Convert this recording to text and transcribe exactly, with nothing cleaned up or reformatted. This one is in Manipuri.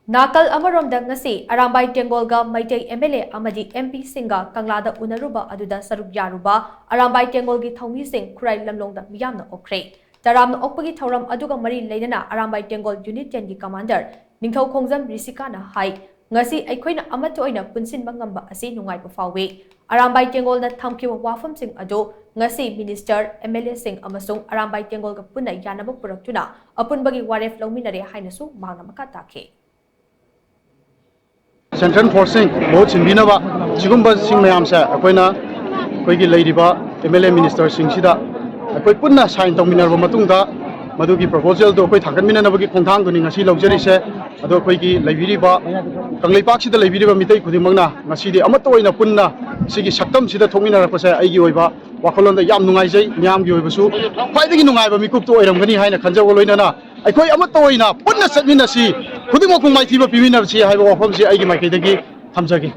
ꯅꯥꯀꯜ ꯑꯃꯔꯣꯝꯗ ꯉꯁꯤ Arambai ꯇꯦꯡꯒꯣꯜꯒ Meitei M L A ꯑꯃꯗꯤ M P ꯁꯤꯡꯒ ꯀꯪꯂꯥꯗ ꯎꯅꯔꯨꯕ ꯑꯗꯨꯗ ꯁꯔꯨꯛ ꯌꯥꯔꯨꯕ ꯑꯔꯥꯝꯕꯥꯏ ꯇꯦꯡꯒꯣꯜꯒꯤ ꯊꯧꯃꯤꯁꯤꯡ ꯈꯨꯔꯥꯏ ꯂꯝꯂꯣꯡꯗ ꯃꯤꯌꯥꯝꯅ ꯑꯣꯛꯈ꯭ꯔꯦ꯫ ꯇꯔꯥꯝꯅ ꯑꯣꯛꯄꯒꯤ ꯊꯧꯔꯝ ꯑꯗꯨꯒ ꯃꯔꯤ ꯂꯩꯅꯅ ꯑꯔꯥꯝꯕꯥꯏ ꯇꯦꯡꯒꯣꯜ Unit ten ꯒꯤ commander ꯅꯤꯡꯊꯧ ꯈꯣꯡꯖꯝ ꯔꯤꯁꯤꯀꯥꯅ ꯍꯥꯏ, ꯉꯁꯤ ꯑꯩꯈꯣꯏꯅ ꯑꯃꯠꯇ ꯑꯣꯏꯅ ꯄꯨꯟꯁꯤꯟꯕ ꯉꯝꯕ ꯑꯁꯤ ꯅꯨꯡꯉꯥꯏꯕ ꯐꯥꯎꯏ꯫ ꯑꯔꯥꯝꯕꯥꯏ ꯇꯦꯡꯒꯣꯜꯅ ꯊꯝꯈꯤꯕ ꯋꯥꯐꯝꯁꯤꯡ ꯑꯗꯨ ꯉꯁꯤ minister, M L A ꯁꯤꯡ ꯑꯃꯁꯨꯡ ꯑꯔꯥꯝꯕꯥꯏ ꯇꯦꯡꯒꯣꯜꯒ ꯄꯨꯟꯅ ꯌꯥꯅꯕ ꯄꯨꯔꯛꯇꯨꯅ ꯑꯄꯨꯟꯕꯒꯤ ꯋꯥꯔꯦꯞ ꯂꯧꯃꯤꯟꯅꯔꯦ ꯍꯥꯏꯅꯁꯨ ꯃꯍꯥꯛꯅ ꯃꯈꯥ ꯇꯥꯈꯤ꯫ Central force ꯁꯤꯡ ꯃꯍꯨꯠ ꯁꯤꯟꯕꯤꯅꯕ ꯁꯤꯒꯨꯝꯕꯁꯤꯡ ꯃꯌꯥꯝꯁꯦ ꯑꯩꯈꯣꯏꯅ ꯑꯩꯈꯣꯏꯒꯤ ꯂꯩꯔꯤꯕ M L A minister ꯁꯤꯡꯁꯤꯗ ꯑꯩꯈꯣꯏ ꯄꯨꯟꯅ sign ꯇꯧꯃꯤꯟꯅꯔꯕ ꯃꯇꯨꯡꯗ ꯃꯗꯨꯒꯤ proposal ꯗꯨ ꯑꯩꯈꯣꯏ ꯊꯥꯡꯒꯠꯃꯤꯟꯅꯅꯕꯒꯤ ꯈꯣꯡꯊꯥꯡꯗꯨꯅꯤ ꯉꯁꯤ ꯂꯧꯖꯔꯤꯁꯦ꯫ ꯑꯗꯣ ꯑꯩꯈꯣꯏꯒꯤ ꯂꯩꯕꯤꯔꯤꯕ ꯀꯪꯂꯩꯄꯥꯛꯁꯤꯗ ꯂꯩꯕꯤꯔꯤꯕ ꯃꯤꯇꯩ ꯈꯨꯗꯤꯡꯃꯛꯅ ꯉꯁꯤꯗꯤ ꯑꯃꯠꯇ ꯑꯣꯏꯅ ꯄꯨꯟꯅ ꯁꯤꯒꯤ ꯁꯛꯇꯝꯁꯤꯗ ꯊꯣꯛꯃꯤꯟꯅꯔꯛꯄꯁꯦ ꯑꯩꯒꯤ ꯑꯣꯏꯕ ꯋꯥꯈꯜꯂꯣꯟꯗ ꯌꯥꯝ ꯅꯨꯡꯉꯥꯏꯖꯩ꯫ ꯃꯤꯌꯥꯝꯒꯤ ꯑꯣꯏꯕꯁꯨ ꯈ꯭ꯋꯥꯏꯗꯒꯤ ꯅꯨꯡꯉꯥꯏꯕ ꯃꯤꯀꯨꯞꯇꯨ ꯑꯣꯏꯔꯝꯒꯅꯤ ꯍꯥꯏꯅ ꯈꯟꯖꯕ ꯂꯣꯏꯅꯅ ꯑꯩꯈꯣꯏ ꯑꯃꯠꯇ ꯑꯣꯏꯅ ꯄꯨꯟꯅ ꯆꯠꯃꯤꯟꯅꯁꯤ꯫ ꯈꯨꯗꯤꯡꯃꯛꯄꯨ ꯃꯥꯏꯊꯤꯕ ꯄꯤꯃꯤꯟꯅꯁꯤ ꯍꯥꯏꯕ ꯋꯥꯐꯝꯁꯤ ꯑꯩꯒꯤ ꯃꯥꯏꯀꯩꯗꯒꯤ ꯊꯝꯖꯒꯦ꯫